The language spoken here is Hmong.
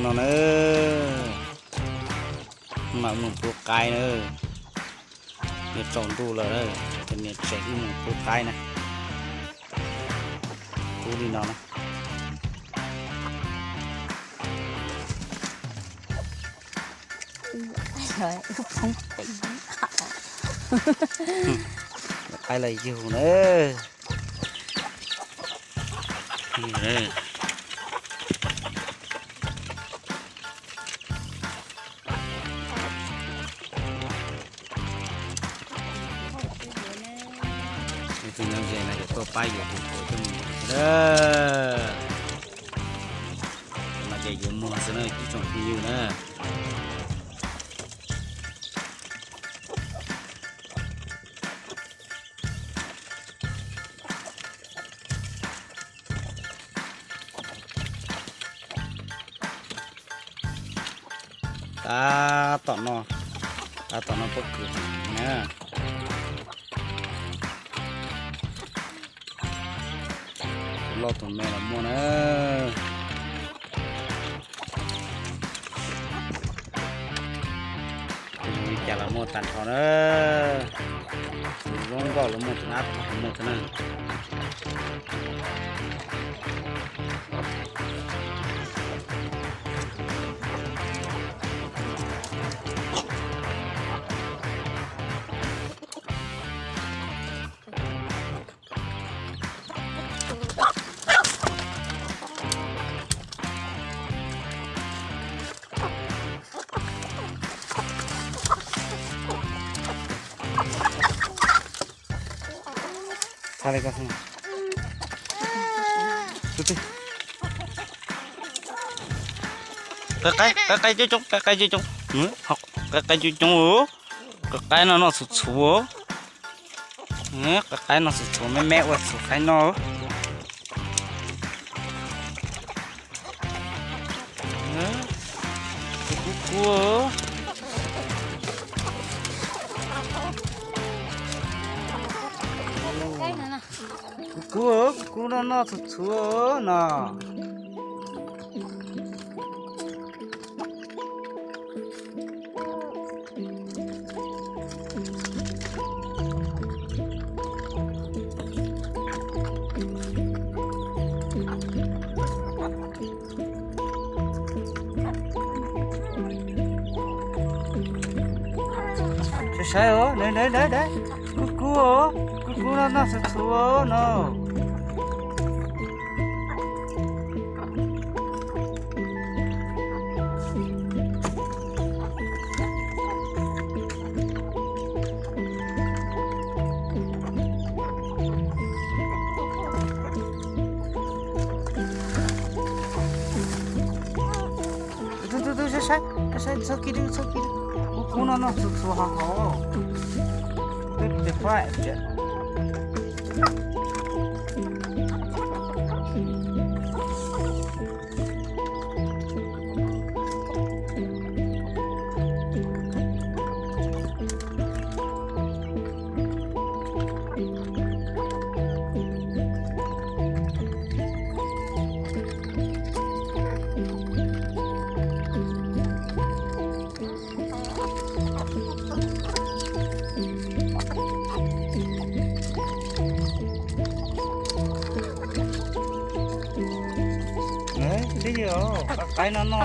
No na, mam mus pub qaib na. Yuav tsaus ntuj lawm, tus niam tsev wb mus pub qaib na. Pub li no na. Qaib los yug na. Tus no ces no ces tuaj pab yuav tus puav coj mus xwb na. No ces yuav muag xwb na ib tsoom phooj ywg na. Tab tom no, tab tom no pob kws na. Tus loj tus me los muaj na. Tus zoo li cas los muaj tag nrho na. Tus zoo nkauj los muaj, tus dab tsi los muaj thiab na. Txhaj li koj xwb. Tus twg? Qaib, qaib, qaib coob coob, qaib, qaib coob coob. Qaib, qaib coob coob, qaib qaib no noj txhuv txhuv. Qaib qaib no txhuv txhuv me me ua txhuv qaib no. Kub kub. Kub kub, kub kub no noj txhuv txhuv no. Saib saib os, kub kub os, kub kub no noj txhuv txhuv no. Tus tus tus, saib saib, saib txhob kiv, txhob kiv. Kub kub no noj txhuv txhuv hauv hauv. Peb tus pab. Twb yog qaib no no.